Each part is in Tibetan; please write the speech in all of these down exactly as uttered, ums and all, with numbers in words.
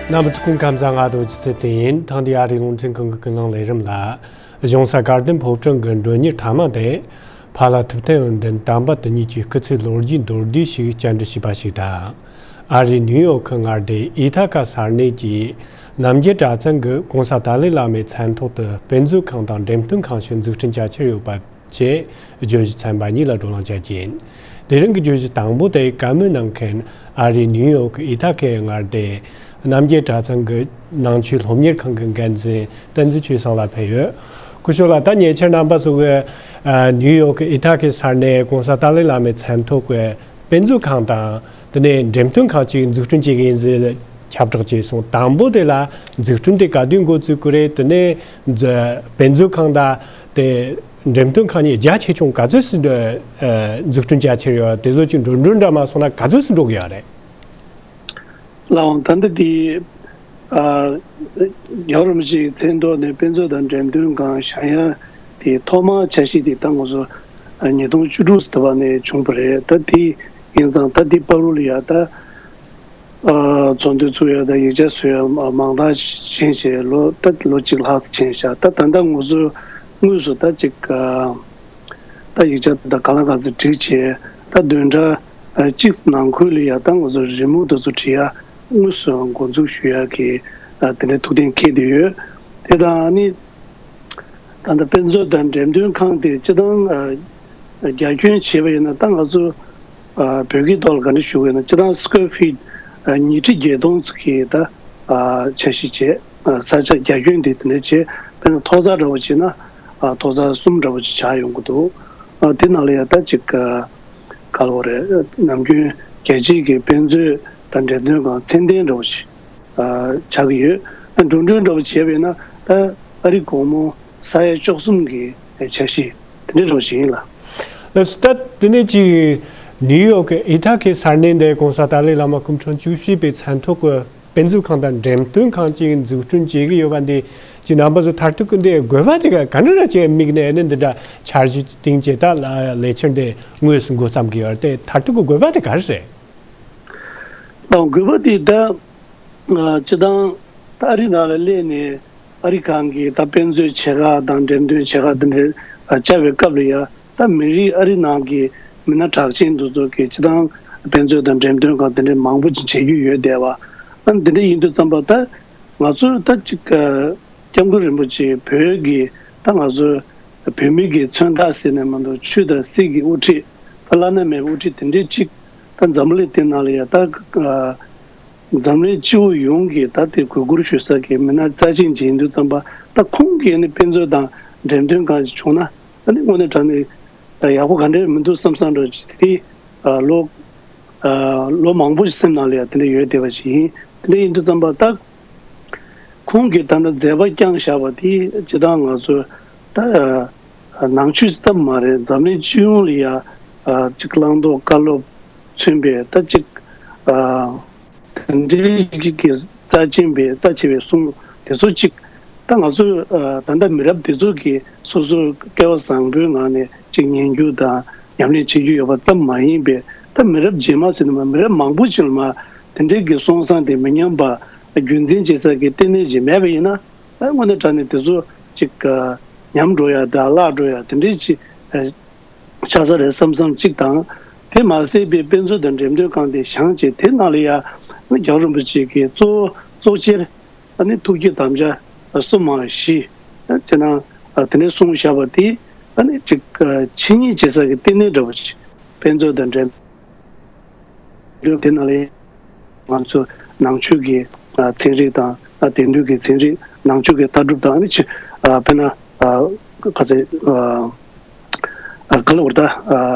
རྣམ་པ་ཚོ་སྐུ་ཁམས་བཟང་། ང་རྡོ་རྗེ་ཚེ་བརྟན་ཡིན། ཐེངས་འདིའི་ཨ་རིའི་རླུང་འཕྲིན་ཁང་གི་ཀུན་གླེང་ལས་རིམ་ལ། གཞུང་ས་དགའ་ལྡན་ཕོ་བྲང་གི་མགྲོན་གཉེར་མཐའ་མ་དེ། ཕ་ལྷ་ཐུབ་བསྟན་འོད་ལྡན་དམ་པ་དེ་ཉིད་ཀྱི་སྐུ་ཚེའི་ལོ་རྒྱུས་མདོར་བསྡུས་ཤིག་བཅར་འདྲི་བྱས་པ་ཞིག་དང་། ཨ་རིའི་ནིའུ་ཡོག་གི་མངའ་སྡེ་ཨི་ཐ་ཁ་ས་གནས་ཀྱི་རྣམ་རྒྱལ་གྲྭ་ཚང་གི་༧གོང་ས་ཏཱ་ལའི་བླ་མའི་མཚན་ཐོག་ཏུ་དཔེ་མཛོད་ཁང་དང་འགྲེམས་སྟོན་ཁང་ཞིག་འཛུགས་སྐྲུན་བྱ་འཆར་ཡོད་པ། ཅེས་བརྗོད་གཞི་ཚན་པ་གཉིས་ལ་བགྲོ་གླེང་བྱ་རྒྱུ་ཡིན། དེ་རིང་གི་བརྗོད་གཞི་དང་པོ་དེ་བཀའ་མོལ་གནང་མཁན་ཨ་རིའི་ནིའུ་ཡོག་ཨི་ཐ་ཁའི་མངའ་སྡེ་རྣམ་རྒྱལ་གྲྭ་ཚང་གི་ནང་ཆོས་སློབ་གཉེར་ཁང་གི་འགན་འཛིན་བསྟན་འཛིན་ཆོས་བཟང་ལགས་ཕེབས་ཡོད། སྐུ་ཞབས་ལགས། ད་ཉེ་ཆར་རྣམ་པ་ཚོ་གི་ཨ་ནིའུ་ཡོག་གི་ཨི་ཐ་ཁའི་ས་གནས་༧གོང་ས་ཏཱ་ལའི་བླ་མའི་མཚན་ཐོག་གི་དཔེ་མཛོད་ཁང་དང་དེ་ནས་འགྲེམས་སྟོན་ཁང་ཅིག་འཛུགས་སྐྲུན་བྱེད་ཀྱི་ཡིན་ཟེར་ཁྱབ་བསྒྲགས་བྱས་སོང་། དང་པོ་དེ་ལ་འཛུགས་སྐྲུན་དེ་ག་དུས་འགོ་བཙུགས་ཀྱི་རེད། དེ་ནས་དཔེ་མཛོད་ཁང་དང་དེ། འགྲེམས་སྟོན་ཁང་གཉིས་རྒྱ་ཆེ་ཆུང་ག་ཚོད་ཟིན་འགྲོ་ཨ་འཛུགས་སྐྲུན་བྱ་ཕྱིར་ཡོད། དེ་ཚོ་ཅིག་འགྲོ་གྲོན་འདྲ་མ་སོང་ན་ག་ཚོད་ཟིན་འགྲོ་གི་ཡོད་རེད། ལགས་འོང་། ད་ལྟ་དེ་ཨ་རྒྱལ་བ་རིན་པོ་ཆེའི་མཚན་ཐོག་ནས་དཔེ་མཛོད་དང་འགྲེམས་སྟོན་ཁང་བཞེངས་ཡ་དེ་ཐོག་མ་འཆར་གཞི་དེ་ད་ང་ཚོ་ཨ་ཉིས་སྟོང་བཅུ་དྲུག་ཙམ་དུ་བ་ནས་བྱུང་བ་རེད། ད་དེ་ཡིན་ཙང་ད་དེ་བར་དུ་ལ་ཡ་ད། ཚོགས་འདུ་ཚུགས་ཡ་དང་ཡིག་ཆ་བཟོ་ཡ་མང་དག་ཕྱིན་བྱས་ལོ་ད་ལོ་གཅིག་ལྷག་ཙམ་ཕྱིན་ཤག་ད་ད་ལྟ་ང་ཚོ་དངོས་སུ་ད་ཅིག་ད་ཡིག་ཆ་ད་ག་ལ་ག་ཚོད་བསྒྲིགས་བྱས་ད་བདུན་ཕྲག་གཅིག་ནང་ཁུལ་ལ་ཡ་ད་ང་ཚོ་རི་མོ་དེ་ཚོ་བྲིས་ཡ་དངོས་སུ་འགོ་འཛུགས་ཞུ་ཡ་གི་དེ་འདྲའི་ཐུགས་གཏན་འཁེལ་བསྡད་ཡོད། དེ་དང་ནི། ད་ལྟ་དཔེ་མཛོད་དང་འགྲེམས་སྟོན་ཁང་དེ་སྤྱི་བཏང་རྒྱ་ཁྱོན་བྱས་པ་ཡིན་ན་ད་ང་ཚོ་བོད་སྐད་ཐོག་ལ་ག་འདྲ་ཞུ་དགོས་ན་སྤྱི་བཏང་square feet ཉིས་ཁྲི་བརྒྱད་སྟོང་ཙམ་གྱི་ད་འཆར་གཞི་བྱས། ས་ཆ་རྒྱ་ཁྱོན་དེ་དེ་འདྲ་བྱས། དཔེར་ན་ཐོག་རྩེག་འདྲ་བོ་བྱས་ན་ཐོག་རྩེག་གསུམ་འདྲ་བོ་ཅིག་ཆགས་ཡོང་གི་འདུག་དེ་ནང་ལ་ཡང་ད་ཅིག་ག་ལ་བ་རེད། ནམ་རྒྱུན་རྒྱལ་སྤྱིའི་གི་དཔེ་མཛོད་དང་འགྲེམས་སྟོན་ཁང་ཚད་ལྡན་འདྲ་བོ་ཞིག་ཆགས་ཀྱི་ཡོད། འགྲོ་གྲོན་འདྲ་བོ་བྱས་པས་ན་ད་ཨ་རི་སྒོར་མོ་ས་ཡ་བཅུ་གསུམ་གྱི་འཆར་གཞི་དེ་འདྲ་འདྲ་བོ་ཞིག་ཡིན་ལ། ལགས་སོ། ད་དེ་ནས་ཅིག་ནིའུ་ཡོག་གི་ཨི་ཐ་ཁའི་ས་གནས་འདིར་༧གོང་ས་ཏཱ་ལའི་བླ་མ་སྐུ་ཕྲེང་བཅུ་བཞི་པའི་མཚན་ཐོག་གི་དཔེ་མཛོད་ཁང་དང་འགྲེམས་སྟོན་ཁང་ཅིག་འཛུགས་སྐྲུན་བྱེད་ཀྱི་ཡོད་པ་འདི་ཅིག་རྣམ་པ་ཚོ་མཐར་ཐུག་གི་འདི་དགོས་པ་དེ་ག་ག་འདྲ་ཅིག་དམིགས་ནས་ཨ་ནི་འདི་འདྲ་འཆར་གཞི་བཏིང་བྱས་ད་ལས་འཆར་འདི་དངོས་སུ་འགོ་བརྩམས་ཀྱི་ཡོད་རེད་དེ། མཐར་ཐུག་གི་དགོས་པ་དེ་ག་རེ་རེད། ཨ་དགོས་པ་དེ་ད་སྤྱི་བཏང་ད་ཨ་རི་ནང་ལ་སླེབས་ནས་ཨ་རི་གང་གི་ད་དཔེ་མཛོད་ཆེ་ཁག་དང་འགྲེམས་སྟོན་ཆེ་ཁག་དེ་འདྲ་བཅར་བའི་སྐབས་ལ་ཡ་ད་མི་རིགས་ཨ་རི་ནང་གི་མི་སྣ་གྲགས་ཅན་དེ་ཚོ་གི་སྤྱི་བཏང་དཔེ་མཛོད་དང་འགྲེམས་སྟོན་ཁང་དེ་འདྲ་མང་པོ་ཅིག་བྱེད་རྒྱུ་ཡོད་བསྡད་པ། ཨ་འདི་འདྲ་ཡིན་དུས་ཙམ་པ་ད་ང་ཚོ་ད་ཅིག་སྐྱབས་མགོན་རིན་པོ་ཆེ་བོད་ཀྱི་ད་ང་ཚོ་བོད་མི་གི་མཚོན་རྟགས་ཟེར་ནས་མ་གཏོགས་ཆོས་དང་སྲིད་ཀྱི་དབུ་ཁྲིད་ད་བླ་ན་མེད་པའི་དབུ་ཁྲིད་དེ་འདྲའི་ཅིག་ད་འཛམ་གླིང་དེ་ནང་ལ་ཡ་ད་འཛམ་གླིང་སྤྱི་བོ་ཡོངས་ཀྱི་ད་དེ་གུས་བཀུར་ཞུ་ས་གི་མི་སྣ་རྩ་ཆེན་ཅིག་ཡིན་དུས་ཙམ་པ་ད་ཁོང་གིས་ནི་དཔེ་མཛོད་དང་འགྲེམས་སྟོན་ཁང་ཅིག་བྱུང་ན་ད་ནི་དངོས་གནས་དྲང་གནས་ད་ཡག་པོ་ག་འདྲས་མི་འདུག་བསམ་བསམ་འདྲ་ཅིག་དེ་ལོ་ལོ་མང་པོ་ཞིག་སེམས་ནང་ལ་ཡ་དེ་འདྲ་ཡོད་བསྡད་པ་ཞིག་ཡིན། དེ་འདྲ་ཡིན་དུས་ཙམ་པ་ད་ཁོང་གིས་ད་ལྟ་མཛད་པ་བསྐྱངས་བཞག་པ་དེ་སྤྱི་བཏང་ང་ཚོ་ད་ནང་ཆོས་ཙམ་མ་རེད། འཛམ་གླིང་སྤྱི་ཡོངས་ལ་ཡ་ཅིག་བླང་དོར་བཀའ་སློབ་མཚོན་པའི་ད་ཅིག་དེ་འདྲའི་གི་རྩ་ཆེན་པའི་རྩ་ཆེ་བའི་གསུང་དེ་ཚོ་ཅིག་ད་ང་ཚོ་ད་ལྟ་མི་རབས་དེ་ཚོ་གིས་སོ་སོ་སྐལ་བ་བཟང་པོའི་ངང་ནས་ཅིག་ཉན་རྒྱུ་དང་ཉམས་ལེན་བྱེད་རྒྱུ་ཡོད་པ་ཙམ་མ་ཡིན་པའི་ད་མི་རབས་རྗེས་མ་ཟེར་ན་མ་མི་རབས་མང་པོ་ཞིག་ལ་མ་དེ་འདྲའི་གི་སོང་སང་དེ་མི་ཉམས་པ་རྒྱུན་འཛིན་བྱེད་ས་གི་ལྟེ་གནས་ཅིག་མེད་པ་ཡིན་ན་ད་དངོས་གནས་དྲང་གནས་དེ་ཚོ་ཅིག་ཉམས་འགྲོ་ཡ་དང་བརླག་འགྲོ་ཡ་དེ་འདྲའི་ཅིག་ཆགས་ས་རེད་བསམ་བསམ་གཅིག་དང་། དེ་མ་ཟད་པའི་དཔེ་མཛོད་དང་འགྲེམས་སྟོན་ཁང་དེ་བཞེངས་བྱས་དེ་ནང་ལ་ཡ་རྒྱལ་བ་རིན་པོ་ཆེ་གི་གཙོ་བོ་གཙོ་ཆེར་ཨ་ནི་ཐུགས་ཀྱི་དམ་བཅའ་གསུམ་མ་བཞི་ཅེ་ན་དེ་ནས་གསུངས་བཞག་པ་དེ་ཨ་ནི་ཅིག་འཆད་ཉན་བྱེད་ས་གི་ལྟེ་གནས་འདྲ་བོ་ཅིག་དཔེ་མཛོད་དང་འགྲེམས་སྟོན་དེ་ནང་ལ་ཡ། ང་ཚོ་ནང་ཆོས་ཀྱི་ཚན་རིག་དང་དེང་དུས་ཀྱི་ཚན་རིག་ནང་ཆོས་ཀྱི་ལྟ་གྲུབ་དང་ཨ་ནི་ཆེ་དཔེར་ན་ག་ཚོད་ག་ལ་བར་ད་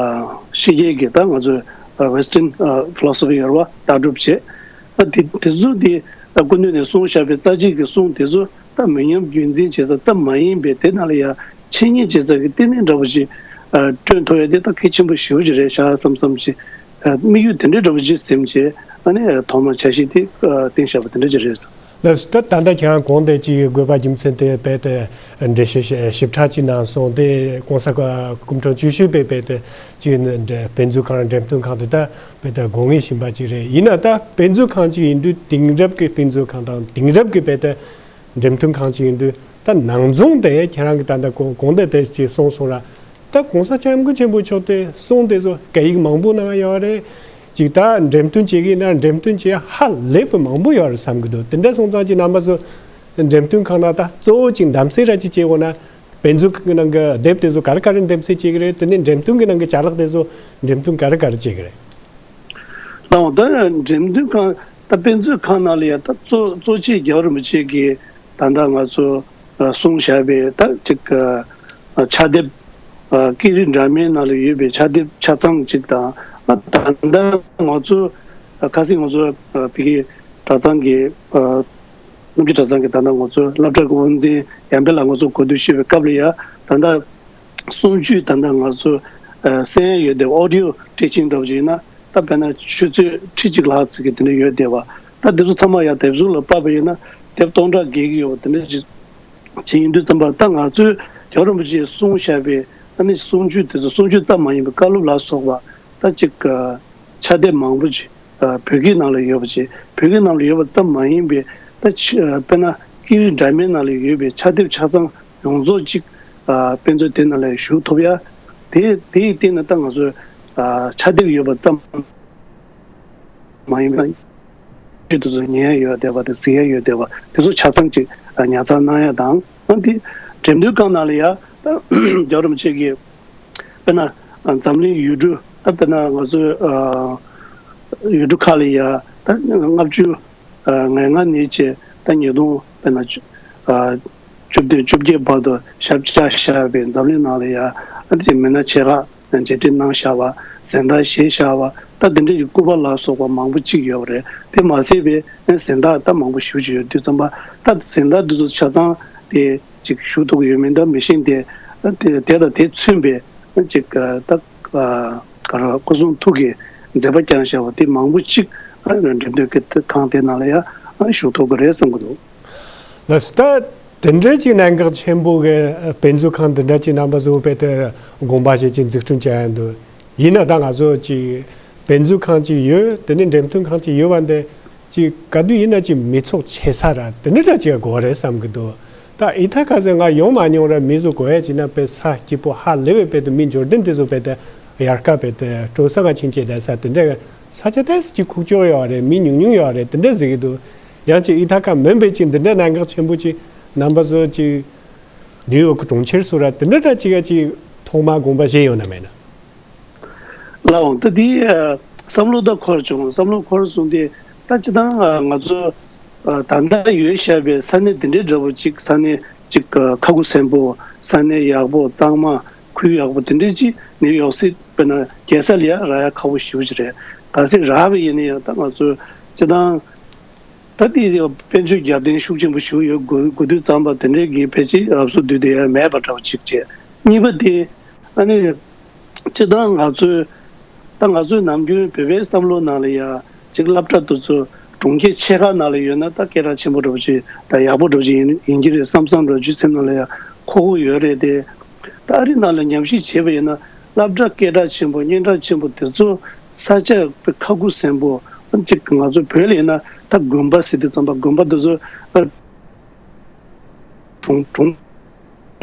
ཕྱི་རྒྱལ་གྱི་ད་ང་ཚོ་Western philosophy ཡོད་རེད་བ། ལྟ་གྲུབ་བྱས་ད་དེ་དེ་ཚོ་དེ་སྐུ་མདུན་ནས་གསུངས་བཞག་པའི་རྩ་ཆེན་གྱི་གསུང་དེ་ཚོ་ད་མི་ཉམས་རྒྱུན་འཛིན་བྱེད་ས་ཙམ་མ་ཡིན་པའི་དེ་ནང་ལ་ཡང་འཆད་ཉན་བྱེད་ས་ཀྱི་ལྟེ་གནས་འདྲ་བོ་ཞིག་བསྐྲུན་ཐུབ་ཡ་དེ་ད་གལ་ཆེན་པོ་ཞེ་པོ་ཅིག་རེད་ཤག་བསམ་བསམ་ཅིག་དམིགས་ཡུལ་དེ་འདྲའི་འདྲ་བོ་ཅིག་ཟིན་བྱས་ཨ་ནི་ཐོག་མར་འཆར་གཞི་དེ་བཏིང་བཞག་པ་དེ་འདྲ་ཅིག་རེད། ལགས་སོ། ད་ད་ལྟ་ཁྱེད་རང་གོང་དེ་ཅིག་དགོས་པ་རྒྱུ་མཚན་དེ་རྦད་དེ་འགྲེལ་བཤད་ཞིབ་ཕྲ་ཅིག་གནང་སོང་། དེ་གོང་ས་སྐུ་ཕྲེང་བཅུ་བཞི་པས་རྦད་དེ་ཅིག་དཔེ་མཛོད་ཁང་འགྲེམས་སྟོན་ཁང་དེ་ད་རྦད་དེ་དགོས་ངེས་བཞིན་པ་ཅིག་རེད། ཡིན་ན་ད་དཔེ་མཛོད་ཁང་ཅིག་ཡིན་དུས་དེང་རབས་ཀྱི་དཔེ་མཛོད་ཁང་དང་དེང་རབས་ཀྱི་རྦད་དེ་འགྲེམས་སྟོན་ཁང་ཅིག་ཡིན་དུས་ད་ནང་རྫོང་དེ་ཁྱེད་རང་གི་ད་ལྟ་གོང་གོང་དེ་དེ་ཅིག་གསུངས་སོང་ར། ད་གོང་ས་སྐྱབས་མགོན་ཆེན་པོ་མཆོག་དེ་གསུང་དེ་ཚོ་སྐད་ཡིག་མང་པོ་ནང་ཡོད་རེད། ཅིག་ད་འགྲེམས་སྟོན་བྱེད་ཀྱི་ན་འགྲེམས་སྟོན་བྱེད་ཧ་ལས་པའི་མང་པོ་ཡོད་རེད་བསམ་གྱི་འདུག། དེ་འདྲ་སོང་ཙང་ཅིག་རྣམ་པ་ཚོ་འགྲེམས་སྟོན་ཁང་ན་ད་གཙོ་བོ་ཅིག་གདམ་གསེས་ར་ཅིག་བྱེད་དགོས་ན། དཔེ་མཛོད་ཁང་གི་ནང་གི་དེབ་དེ་ཚོ་ག་རེ་ག་རེ་འགྲེམས་སྟོན་བྱེད་ཀྱི་རེད། དེ་ནས་འགྲེམས་སྟོན་གྱི་ནང་གི་ཅ་ལག་དེ་ཚོ་འགྲེམས་སྟོན་ག་རེ་ག་རེ་བྱེད་ཀྱི་རེད། ལགས་འོང་། ད་འགྲེམས་སྟོན་ཁང་ད་དཔེ་མཛོད་ཁང་ནང་ལ་ཡ་ད་གཙོ་གཙོ་ཆེ་རྒྱལ་བ་རིན་པོ་ཆེ་གིས་ད་ལྟ་ང་ཚོ་ཨ་གསུངས་བཞག་པའི་ད་ཅིག་ཨ་ཕྱག་དེབ་ཨ་ཀི་རི་འདྲ་མིན་ནང་ལ་ཡོད་པའི་ཕྱག་དེབ་ཆ་ཚང་ཅིག་དང་། ཨ་ད་ལྟ་ང་ཚོ་ཨ་ཁ་སང་ང་ཚོ་ཨ་བོད་ཀྱི་གྲྭ་ཚང་གི་ཨ་རྣམ་རྒྱལ་གྲྭ་ཚང་གི་ད་ལྟ་ང་ཚོ་སློབ་གྲྭ་གི་དབུ་འཛིན་ཡར་འཕེལ་ལགས་ང་ཚོ་གོ་བསྡུར་ཞུས་པའི་སྐབས་ལ་ཡ་ད་ལྟ་གསུང་ཆོས་ད་ལྟ་ང་ཚོ་ཨ་གསན་ཡ་ཡོད་དེ། ཨོ་ཌི་ཡོ་ཊི་ཆིང་འདྲ་པོ་ཅིག་ཡིན་ན་ད་དཔེར་ན་ཆུ་ཚོད་ཁྲི་གཅིག་ལྷག་ཙམ་གྱི་དེ་འདྲ་ཡོད་བསྡད་པ། ད་དེ་ཚོ་ཚང་མ་ཡང་དེབ་གཟུགས་ལ་ཕབ་པ་ཡིན་ན་དེབ་སྟོང་ཕྲག་བརྒལ་གྱི་ཡོད་པ་དེ་འདྲ་ཅིག་ཅིག་ཡིན་དུས་ཙམ་པ། ད་ང་ཚོས་རྒྱལ་བ་རིན་པོ་ཆེས་གསུངས་བཞག་པའི་ཨ་ནི་གསུང་ཆོས་དེ་ཚོ་གསུང་ཆོས་ཙམ་མ་ཡིན་པའི་བཀའ་སློབ་ལ་སོགས་པ་ད་ཅིག་ཕྱག་དེབ་མང་པོ་ཅིག་བོད་སྐད་ནང་ལ་ཡོད་པ་ཅིག་བོད་སྐད་ནང་ལ་ཡོད་པ་ཙམ་མ་ཡིན་པའི་ད་ཕྱི་དཔེར་ན་ཀི་རི་འདྲ་མིན་ནང་ལ་ཡོད་པའི་ཕྱག་དེབ་ཆ་ཚང་ཡོངས་རྫོགས་གཅིག་ཨ་དཔེ་མཛོད་དེ་ནང་ལ་བཞུགས་ཐུབ་ཡ། དེ་དེའི་སྟེང་ནས་ད་ང་ཚོས་ཨ་ཕྱག་དེབ་ཡོད་པ་ཙམ་མ་ཡིན་པ། ཆོས་དེ་ཚོ་ཉན་ཡ་ཡོད་བསྡད་པ་དང་གཟིགས་ཡ་ཡོད་བསྡད་པ་དེ་ཚོ་ཆ་ཚང་གཅིག་ཨ་ཉར་ཚགས་གནང་ཡ་དང་། ཨ་དེ་འགྲེམས་སྟོན་ཁང་ནང་ལ་ཡ་ད་རྒྱལ་བ་རིན་པོ་ཆེ་གིས་དཔེར་ན་ཨ་འཛམ་གླིང་ཡུལ་གྲུ་ད་དཔེར་ན་ང་ཚོའི་ཨ་ཡུལ་གྲུ་ཁག་ལ་ཡ་ད་ལྔ་བཅུ་ང་ལྔ་ནས་བྱས་ད་ཉིས་སྟོང་དཔེར་ན་བཅུ་ཨ་བཅུ་བདུན་བཅོ་བརྒྱད་བར་དུ་ཞབས་བཅགས་བཞག་པའི་འཛམ་གླིང་ནང་ལ་ཡ་ཨ་དེ་མི་སྣ་ཆེ་ཁག་མཇལ་འཕྲད་གནང་བཞག་པ། གཟེངས་རྟགས་བཞེས་བཞག་པ། ད་དེ་འདྲ་ཡི་སྐུ་པར་ལ་སོགས་པ་མང་པོ་གཅིག་ཡོད་པ་རེད། དེ་མ་ཟད་པའི་གཟེངས་རྟགས་ད་མང་པོ་ཞེ་པོ་ཅིག་ཡོད་དུས་ཙམ་པ། ད་གཟེངས་རྟགས་འདི་ཚོ་ཆ་ཚང་དེ་ཅིག་ཞུ་ཐུབ་ཀྱི་ཡོད་མིན་ད་མི་ཤེས་ཏེ། དེ་དེ་དང་དེ་མཚོན་པའི་ཅིག་ད། ག་རེ་སྐུ་གསུང་ཐུགས་ཀྱི་མཛད་པ་བསྐྱངས་བཞག་པ་དེ་མང་པོ་ཅིག་འགྲེམས་སྟོན་གྱི་ཁང་དེ་ནང་ལ་ཡང་ཞུགས་ཐུབ་ཀྱི་རེད་བསམ་གྱི་འདུག། ལགས་སོ། ད་དེ་འདྲ་ཅིག་གནད་འགག་ཆེན་པོ་གི་དཔེ་མཛོད་ཁང་དེ་འདྲ་ཅིག་རྣམ་པ་ཚོ་དཔེ་དེ་དགོངས་པ་བཞེས་ཅིག་འཛུགས་སྐྲུན་བྱ་ཡ་འདུག། ཡིན་ན་ད་ང་ཚོ་ཅིག་དཔེ་མཛོད་ཁང་ཅིག་ཡོད། དེ་ནས་འགྲེམས་སྟོན་ཁང་ཅིག་ཡོད་པ་འདི། ཅིག་ག་དུས་ཡིན་ན་ཅིག་མི་ཚོགས་ཆེ་ས་ར་དེ་འདྲ་འདྲ་ཅིག་དགོས་རེད་བསམ་གྱི་འདུག། ད་ཨི་ཐ་ཁ་ཟེར་ང་ཡོང་མ་མྱོང་ར། མི་ཚོ་གོ་ཡ་ཅིག་ན་དཔེ་ས་སྐྱིད་པོ་ཧ་ལས་པའི་དཔེ་དེ་མི་འབྱོར་ལྡན་དེ་ཚོ་དཔེ་དེ་དབྱར་ཁ་དཔེ་དེ་སྤྲོ་ས་ང་ཕྱིན་ཆད་དེ་ས་དེ་འདྲ་ས་ཆ་ཏོག་ཙམ་ཅིག་ཁུག་ཀྱོག་ཡོད་རེད། མི་ཉུང་ཉུང་ཡོད་རེད་དེ་འདྲ་ཟེར་གྱི་འདུག། ཡང་ཅིག་ཨི་ཐ་ཁ་མིན་པའི་ཅིག་འདི་འདྲ་གནད་འགག་ཆེན་པོ་ཅིག་རྣམ་པ་ཚོ་ཅིག་ནིའུ་ཡོག་གི་གྲོང་ཁྱེར་སུ་ར་དེ་འདྲ་འདྲ་ཅིག་ཡ་ཅིག་ཐོག་མ་དགོངས་པ་བཞེས་ཡོད་ན་མེད་ན། ལགས་འོང་། ད་དེ་ཨ་བསམ་བློ་ད་འཁོར་བྱུང་། བསམ་བློ་འཁོར་སོང་སྟེ་ད་སྤྱིར་བཏང་ཨ་ང་ཚོ་ཨ་ད་ལྟ་ཡོད་བཞག་པའི་ས་གནས་འདི་འདྲའི་འདྲ་པོ་ཅིག་ས་གནས་ཅིག་ཨ་ཁ་ཁུ་སིམ་པོ། ས་གནས་ཡག་པོ། གཙང་མ་ཁུལ་ཡག་པོ་དེ་འདྲའི་ཅིག་ནིའུ་ཡོག་སི་དཔེར་ན་རྒྱལ་ས་ལ་ཡ་རག་ཡ་ཁག་པོ་ཞེ་པོ་ཅིག་རེད། གལ་སྲིད་རག་པ་ཡིན་ན་ཡང་ད་ང་ཚོ་སྤྱིར་བཏང་ད་དེ་དཔལ་འབྱོར་རྒྱབ་རྟེན་ཤུགས་ཆེན་པོ་ཞིག་ཡོད་དགོས་དགོས་དུས་ཙམ་པ་དེ་འདྲའི་གི་ཕལ་ཆེར་རབ་གསོ་བསྡུས་ཏེ་ཡང་མེད་པ་འདྲ་བོ་ཅིག་བྱས། གཉིས་པ་དེ་ཨ་ནི་སྤྱིར་བཏང་ང་ཚོའི་ད་ང་ཚོའི་ནམ་རྒྱུན་བོད་པའི་བསམ་བློ་ནང་ལ་ཡ་ཅིག་སློབ་གྲྭ་དེ་ཚོ་གྲོང་ཁྱེར་ཆེ་ཁག་ནང་ལ་ཡོད་ན་ད་སྐད་གྲགས་ཆེན་པོ་འདྲ་བོ་ཅིག་ད་ཡག་པོ་འདྲ་བོ་ཅིག་ཡིན་ཡིན་གྱི་རེད་བསམ་བསམ་འདྲ་བོ་ཅིག་སེམས་ནང་ལ་ཡ་འཁོར་གྱི་ཡོད་རེད་དེ། ད་ཨ་རི་ནང་ལ་ཉམས་ཞིབ་བྱས་པ་ཡིན་ན་སློབ་གྲྭ་སྐད་གྲགས་ཆེན་པོ་སྙན་གྲགས་ཆེན་པོ་དེ་ཚོ་ས་ཆ་དཔེ་ཁ་ཁུ་སིམ་པོ་གཅིག་ང་ཚོ་བོད་ལ་ཡིན་ན་ད་དགོན་པ་ཟེར་དུས་ཙམ་པ་དགོན་པ་དེ་ཚོ་ཨ་གྲོང་གྲོང་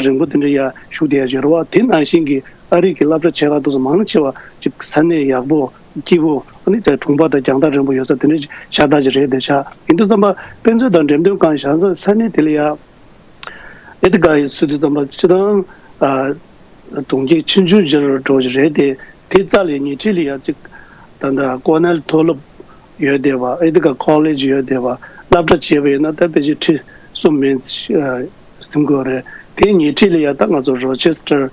རིང་པོ་དེ་འདྲ་ཡ་བཞུགས་བསྡད་ཡ་ཅིག་རེད་བ། དེ་ནང་བཞིན་གྱི་ཨ་རི་གི་སློབ་གྲྭ་ཆེ་ཁག་དེ་ཚོ་མང་ཆེ་བ་ཅིག་ས་གནས་ཡག་པོ་སྐྱིད་པོ་ཨ་ནི་དེ་གྲོང་པ་དང་རྒྱང་ཐག་རིང་པོ་ཡོད་ས་དེ་འདྲ་ཤ་སྟག་ཅིག་རེད་དེ་ཤག། ཡིན་དུས་ཙམ་པ་དཔེ་མཛོད་དང་འགྲེམས་སྟོན་ཁང་བཞག་ས་ས་གནས་དེ་ལ་ཡ། ཨེ་ཏི་ཀ་ཡི་སྲོལ་དུ་བརྩམས་པ་སྤྱིར་བཏང་ཨ་གྲོང་ཁྱེར་ཆུང་ཆུང་ཅིག་འགྲོ་གི་རེད་དེ། དེ་རྩ་ལས་ཉེ་འཁྲིས་ལ་ཡང་ཅིག་ད་ལྟ་ཀོ་ནེལ་མཐོ་སློབ་ཡོད་བསྡད་པ། ཨེ་ཏི་ཀ་ཀོ་ལེཇ་ཡོད་བསྡད་པ། སློབ་གྲྭ་བྱས་པ་ཡིན་ན་ད་ཕལ་ཆེར་ཁྲི་གསུམ་མིན་ཟིན་གྱི་ཡོད་རེད། དེའི་ཉེ་འཁྲིས་ལ་ཡང་ད་ང་ཚོ་རོ་ཆེ་སི་ཊར་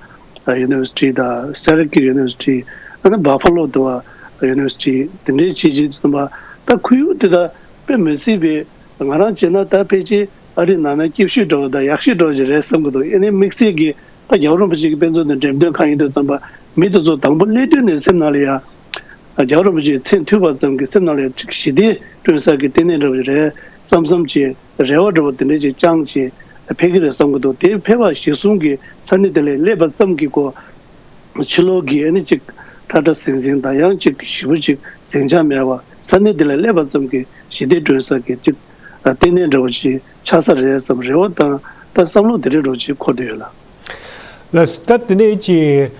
ཡུ་ནི་ཝར་སི་ཊི་དང་སི་ར་ཀིའུ་ཡུ་ནི་ཝར་སི་ཊི། ཨ་ནི་བྷ་ཕ་ལོ་དུ་བ་ཡུ་ནི་ཝར་སི་ཊི་དེ་འདྲའི་ཆེ་ཆེ་ཙམ་པ། ད་ཁོར་ཡུག་དེ་ད་དཔེ་མི་སྲིད་པའི་ང་རང་བྱས་ན་ད་ཕལ་ཆེར་ཨ་རི་ནང་ན་སྐྱིད་ཤོས་འདྲ་བོ་དང་ཡག་ཤོས་འདྲ་བོ་ཞིག་རེད་བསམ་གྱི་འདུག། ཨ་ནི་དམིགས་བསལ་གྱི་ད་རྒྱལ་བ་རིན་པོ་ཆེ་གི་དཔེ་མཛོད་དང་འགྲེམས་སྟོན་ཁང་ཡིན་དུས་ཙམ་པ་མི་དེ་ཚོ་དང་པོ་སླེབས་དུས་ནས་སེམས་ནང་ལ་ཡ་ རྒྱལ་བ་རིན་པོ་ཆེའི་མཚན་ཐོས་པ་ཙམ་གྱིས་སེམས་ནང་ལ་ཅིག་ཞི་བདེ་བསྐྲུན་ས་གི་ལྟེ་གནས་འདྲ་བོ་ཞིག་རེད་བསམ་བསམ་གྱི་རེ་བ་འདྲ་བོ་དེ་འདྲ་ཅིག་བཅངས་བྱས་ཕེབས་ཀྱི་རེད་བསམ་གྱི་འདུག་དེ་ཕེབས་པ་གཞིར་བཟུང་གི་ས་གནས་དེ་ལ་སླེབས་པ་ཙམ་གྱིས་ཀོ། ཕྱི་ལོགས་ཀྱི་ཨ་ནི་ཅིག་ཁྲ་ཁྲ་ཟིང་ཟིང་དང་ཡང་ཅིག་ཞེ་པོ་ཅིག་ཟིང་ཆ་མེད་པ་ས་གནས་དེ་ལ་སླེབས་པ་ཙམ་གྱིས་ཞི་བདེ་སྐྲུན་ས་གི་ཅིག་ལྟེ་གནས་འདྲ་བོ་ཅིག་ཆགས་ས་རེད་བསམ་རེ་བ་དང་ད་བསམ་བློ་དེ་འདྲ་འདྲ་བོ་ཅིག་འཁོར་བསྡད་ཡོད་ལ། ལགས་སོ། ད་དེ་ནས་ཅིག་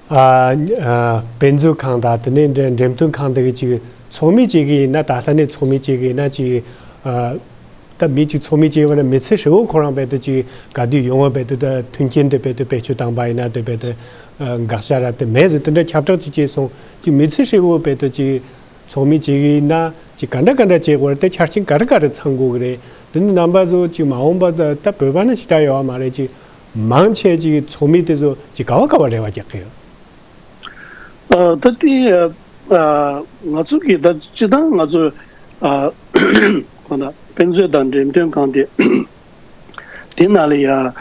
ཨ་ཨ་དཔེ་མཛོད་ཁང་དང་དེ་ནས་འགྲེམས་འགྲེམས་སྟོན་ཁང་དེ་གི་ཅིག་ཚོགས་མི་བཅས་ཀྱི་ཡིན་ན་ད་ལྟ་ནས་ཚོགས་མི་བཅས་ཀྱི་ཡིན་ན་ཅིག་ཨ། ད་མི་གཅིག་ཚོགས་མི་བཅས་པ་ན་མི་ཚེ་ཧྲིལ་བོ་ཁོ་རང་རྦད་དེ་ཅིག་ག་དུས་ཡོང་བ་རྦད་དེ་ད་མཐུན་རྐྱེན་དེ་རྦད་དེ་བེད་སྤྱོད་བཏང་པ་ཡིན་ན་དེ་རྦད་དེ་འགག་བྱ་ར་དེ་མེད་ཟེར་དེ་འདྲ་ཁྱབ་བསྒྲགས་ཅིག་བྱས་སོང་ཅིག་མི་ཚེ་ཧྲིལ་བོ་རྦད་དེ་ཅིག་ཚོགས་མི་བཅས་ཀྱི་ཡིན་ན་ཅིག་ག་འདྲ་ག་འདྲ་བྱེད་དགོས་རེད་དེ་ཆ་རྐྱེན་ག་རེ་ག་རེ་ཚང་དགོས་ཀྱི་རེད། དེ་ནི་རྣམ་པ་ཚོ་ཅིག་མ་འོངས་པ་ད་ད་བོད་པ་ནི་ཞེ་དྲག་ཡོད་པ་མ་རེད་ཅིག་མང་ཆེ་ཅིག་ཚོགས་མི་དེ་ཚོ་ཅིག་ག་བ་ག་བ་རེ་བ་རྒྱག་གི་ཡོད། ཨ་ད་དེ་ཨ་ང་ཚོ་གི་ད་སྤྱི་བཏང་ང་ཚོ་ཨ་ཁོ་ན་དཔེ་མཛོད་དང་འགྲེམས་སྟོན་ཁང་དེ་དེ་ནང་ལ་ཡ་ཨ་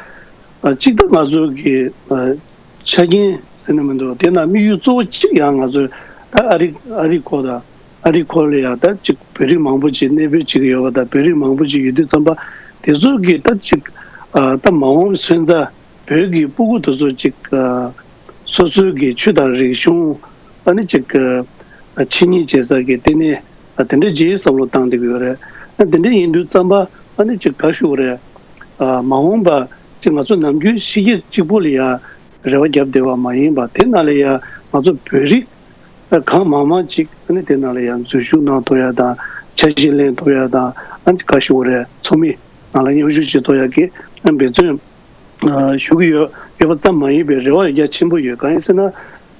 གཅིག་ད་ང་ཚོ་གི་ཨ་ཆ་རྐྱེན་ཟེར་ན་མི་འདུག་དེ་ན་དམིགས་ཡུལ་གཙོ་བོ་གཅིག་ཡང་ང་ཚོ་ད་ཨ་རི་ཨ་རི་ཁོ་ད་ཨ་རི་ཁོ་ལ་ཡ་ད་གཅིག་བོད་རིགས་མང་པོ་ཅིག་གནས་སྤོས་བྱེད་ཀྱི་ཡོད་པ་ད་བོད་རིགས་མང་པོ་ཅིག་ཡོད་དུས་ཙམ་པ་དེ་ཚོ་གི་ད་གཅིག་ཨ་ད་མ་འོངས་སོན་རྩ། བོད་ཀྱི་སྤུ་གུ་དེ་ཚོ་ཅིག་ཨ་སོ་སོའི་གི་ཆོས་དང་རིག་གཞུང་ཨ་ནི་ཅིག་ཨ་འཆད་ཉན་བྱེད་ས་གི་ལྟེ་གནས་ཨ་དེ་འདྲ་ཅིག་བསམ་བློ་བཏང་བསྡད་ཀྱི་ཡོད་རེད། ཨ་དེ་འདྲ་ཡིན་དུས་ཙམ་པ་ཨ་ནི་ཅིག་ག་ཞུ་དགོས་རེད། ཨ་མ་འོངས་པ་ཅིག་ང་ཚོ་ནམ་རྒྱུན་ཕྱི་རྒྱལ་གཅིག་པོ་ལ་ཡ་རེ་བ་བརྒྱབ་བསྡད་པ་མ་ཡིན་པ་དེ་ནང་ལ་ཡ་ང་ཚོ་བོད་རིགས་ཨ་གང་མང་མང་ཅིག་ཨ་ནི་དེ་ནང་ལ་ཡ་འཛུལ་ཞུགས་གནང་ཐུབ་ཡ་དང་འཆར་གཞི་ལེན་ཐུབ་ཡ་དང་ཨ་ནི་ག་ཞུ་དགོས་རེད་ཚོགས་མི་ནང་ལ་མཉམ་ཞུགས་བྱེད་ཐུབ་ཡ་གི་ཨ་འབད་བརྩོན། ཞུ་གི་ཡོད་ཡོད་པ་ཙམ་མ་ཡིན་པའི་རེ་བ་རྒྱ་ཆེན་པོ་ཡོད། གང་ཡིན་ཟེར་ན་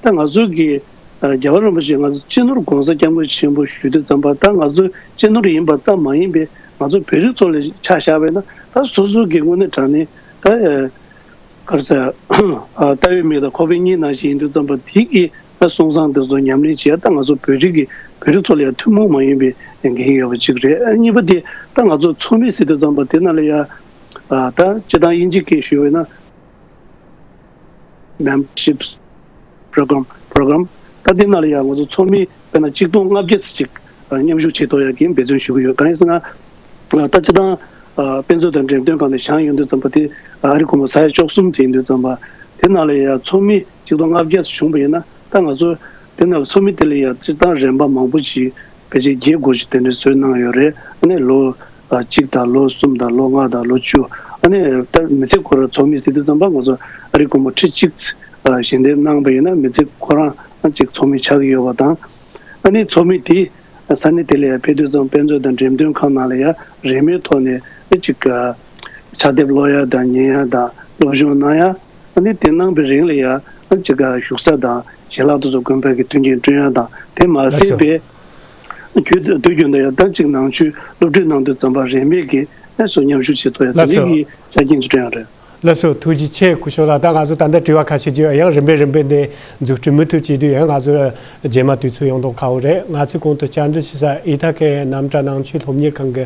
ད་ང་ཚོ་གི་རྒྱལ་བ་རིན་པོ་ཆེ་ང་ཚོ་སྤྱི་ནོར་༸གོང་ས་༸སྐྱབས་མགོན་ཆེན་པོ་ཞུ་དུས་ཙམ་པ་ད་ང་ཚོ་སྤྱི་ནོར་ཡིན་པ་ཙམ་མ་ཡིན་པའི་ང་ཚོ་བོད་རིགས་ཚོ་ལ་ཆ་བཞག་པས་ན་ད་སོ་སོ་གི་དངོས་གནས་དྲང་གནས་ད་ག་རེ་ཟེར་ལྟ་བའི་མིག་དང་ཁོག་པའི་གཉིད་ནང་བཞིན་ཡིན་དུས་ཙམ་པ་དེ་གི་ད་སོང་ཙང་དེ་ཚོ་ཉམས་ལེན་བྱེད་ཡ་ད་ང་ཚོ་བོད་རིགས་ཀྱི་བོད་རིགས་ཚོ་ལ་ཡང་ཐུན་མོང་མ་ཡིན་པའི་འགན་ཡོད་པ་གཅིག་རེད། གཉིས་པ་དེ་ད་ང་ཚོ་ཚོགས་མི་ཟེར་དུས་ཙམ་པ་དེ་ནང་ལ་ཡ། ཨ་ད་སྤྱི་བཏང་དབྱིན་ཇི་སྐད་ཞུས་པ་ཡིན་ན་membership program program ད་དེ་ནང་ལ་ཡང་ང་ཚོ་ཚོགས་མི་དཔེར་ན་ཆིག་སྟོང་ལྔ་བརྒྱ་ཙམ་ཅིག་མཉམ་ཞུགས་བྱེད་ཐུབ་ཡག་གི་འབད་བརྩོན་ཞུ་གི་ཡོད། གང་ཡིན་ཟེར་ན་ད་སྤྱི་བཏང་དཔེ་མཛོད་དང་འགྲེམས་སྟོན་ཁང་ནས་བཞེངས་ཡོང་དུས་ཙམ་པ་དེ་ཨ་རི་སྒོར་མོ་ས་ཡ་བཅུ་གསུམ་ཟིན་དུས་ཙམ་པ་དེ་ནང་ལ་ཡང་ཚོགས་མི་ཆིག་སྟོང་ལྔ་བརྒྱ་ཙམ་བྱུང་པ་ཡིན་ན་ད་ང་ཚོ་དེ་ནང་ལ་ཚོགས་མི་དེ་ལ་ཡང་སྤྱི་བཏང་རིམ་པ་མང་པོ་ཅིག་ཕལ་ཆེར་བརྒྱད་དགུ་ཅིག་དེ་འདྲ་བཟོས་གནང་ཡོད་རེད། ཨ་ནི་ལོ་ཨ་གཅིག་དང་ལོ་གསུམ་དང་ལོ་ལྔ་དང་ལོ་བཅུ། ཨ་ནི་ད་མི་ཚེ་ཁོ་རང་ཚོགས་མི་ཟེར་དུས་ཙམ་པ་ང་ཚོ་ཨ་རི་སྒོར་མོ་ཁྲི་གཅིག་ཨ་ཞལ་འདེབས་གནང་པ་ཡིན་ན་མི་ཚེ་ཁོ་རང་ཨ་གཅིག་ཚོགས་མི་ཆགས་ཀྱི་ཡོད་པ་དང་། ཨ་ནི་ཚོགས་མི་དེ་ས་གནས་དེ་ལ་ཡང་ཕེབས་དུས་ཙམ་དཔེ་མཛོད་དང་འགྲེམས་སྟོན་ཁང་ནང་ལ་ཡང་རིན་མེད་ཐོག་ནས་ཨ་གཅིག་ཕྱག་དེབ་ཀློག་ཡ་དང་ཉན་ཡ་དང་སློབ་སྦྱོང་གནང་ཡ། ཨ་ནི་དེ་གནང་བའི་རིང་ལ་ཡང་ཨ་གཅིག་བཞུགས་ས་དང་ཞལ་ལག་དེ་ཚོ་དགོན་པའི་གི་མཐུན་རྐྱེན་བསྐྲུན་ཡ་དང་དེ་མ་ཟད་པའི་རྒྱུན་དུ་རྒྱུན་དུ་ཡང་ད་གཅིག་ནང་ཆོས་སློབ་ཁྲིད་གནང་དུས་ཙམ་པ་རིན་མེད་ཀྱི་ཨ་སོ་མཉམ་ཞུགས་བྱེད་ཐུབ་ཡ་དེ་ལགས་འདྲའི་སོ། གི་ཆ་རྐྱེན་ཅིག་བསྐྲུན་ཡ་རེད། ལགས་སོ་ཐུགས་རྗེ་ཆེ་སྐུ་ཞབས་ལགས། ད་ང་ཚོ་ད་ལྟ་དྲི་བ་ཁ་ཤས་ཅིག་ཡང་རིམ་པས་རིམ་པས་ནས་མཛུབ་ཁྲིད་མུ་མཐུད་བྱེད་དུས་ཡང་ང་ཚོ་རྗེས་མ་དུས་ཚོད་ཡོང་མདོག་ཁ་པོ་རེད། ང་ཚོའི་གོང་དུ་བཅར་འདྲི་ཞུ་ས་ཨི་ཐ་ཁའི་རྣམ་གྲྭ་ནང་ཆོས་སློབ་གཉེར་ཁང་གི་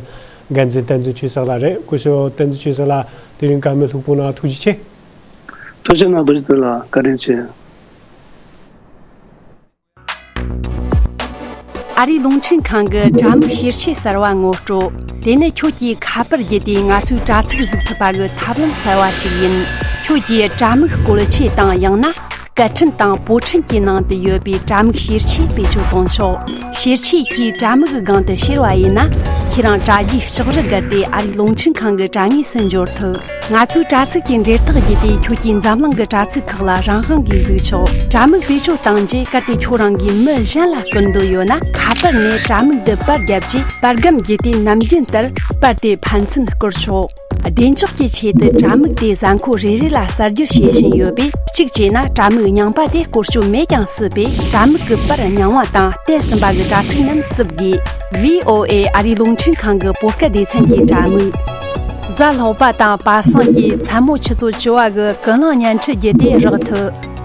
འགན་འཛིན་བསྟན་འཛིན་ཆོས་གྲགས་ལགས་རེད། སྐུ་ཞབས་བསྟན་འཛིན་ཆོས་གྲགས་ལགས་དེ་རིང་བཀའ་མོལ་ལྷུག་པོ་གནང་ཐུགས་རྗེ་ཆེ། ཐུགས་རྗེ་གནང་། ཐུགས་རྗེ་གནང་། བཀའ་དྲིན་ཆེ། ཨ་རིའི་རླུང་འཕྲིན་ཁང་གི་དྲ་མིག་ཤེར་ཆས་གསར་བ་ངོ་སྤྲོད། དེ་ནི་ཁྱོད་ཀྱིས་ཁ་པར་བརྒྱུད་དེ་ང་ཚོའི་དྲ་ཚིགས་གཟིགས་ཐུབ་པ་གི་ཐབས་ལམ་གསར་བ་ཞིག་ཡིན། ཁྱོད་ཀྱིས་དྲ་མིག་བཀོལ་ཆས་དང་ཡང་ན་སྐད་འཕྲིན་དང་པོ་འཕྲིན་གྱི་ནང་དུ་ཡོད་པའི་དྲ་མིག་ཤེར་ཆས་བེད་སྤྱོད་གཏོང་ཆོག་ཤེར་ཆས་ཀྱིས་དྲ་མིག་གི་སྒང་དུ་ཤེར་བ་ཡིན་ན། ཁྱེད་རང་དྲ་རྒྱའི་ལྕགས་རི་བརྒལ་ཏེ་ཨ་རིའི་རླུང་འཕྲིན་ཁང་གི་དྲ་ངོས་སུ་འབྱོར་ཐུབ། ང་ཚོའི་དྲ་ཚིགས་ཀྱི་འབྲེལ་ཐག་བརྒྱུད་དེ་ཁྱོད་ཀྱིས་འཛམ་གླིང་གི་དྲ་ཚིགས་ཁག་ལ་རང་དབང་གིས་གཟིགས་ཆོག་དྲ་མིག་བེད་སྤྱོད་བཏང་རྗེས་གལ་ཏེ་ཁྱོད་རང་གིས་མི་གཞན་ལ་སྐུར་འདོད་ཡོད་ན། ཁ་པར་ནས་དྲ་མིག་འདི་པར་བརྒྱབ་རྗེས་པར་སྒམ་བརྒྱུད་དེ་ནམ་རྒྱུན་ལྟར་པར་དེ་ཕན་ཚུན་བསྐུར་ཆོག་བདེ་འཇགས་ཀྱི་ཆེད་དུ་དྲ་མིག་དེ་གཟའ་འཁོར་རེ་རེ་ལ་གསར་བསྒྱུར་བྱེད་བཞིན་ཡོད་པས། གཅིག་བྱས་ན་དྲ་མིག་རྙིང་པ་དེ་བཀོལ་སྤྱོད་མེད་ཀྱང་སྲིད་པས། དྲ་མིག་གི་པར་རྙིང་བ་དང་བསྟན་ཟིན་པ་གི་དྲ་ཚིགས་རྣམས་བསུབ་དགོས། ཝི་ཨོ་ཨེ་ཨ་རིའི་རླུང་འཕྲིན་ཁང་གི་བོད་སྐད་སྡེ་ཚན་གྱི་དྲ་མིག་གཟའ་ལྷག་པ་དང་པ་སངས་ཀྱི་མཚན་མོ་ཆུ་ཚོད་བཅུ་པ་གི་ཀུན་གླེང་བརྙན་འཕྲིན་བརྒྱུད་དེ་རག་ཐུབ།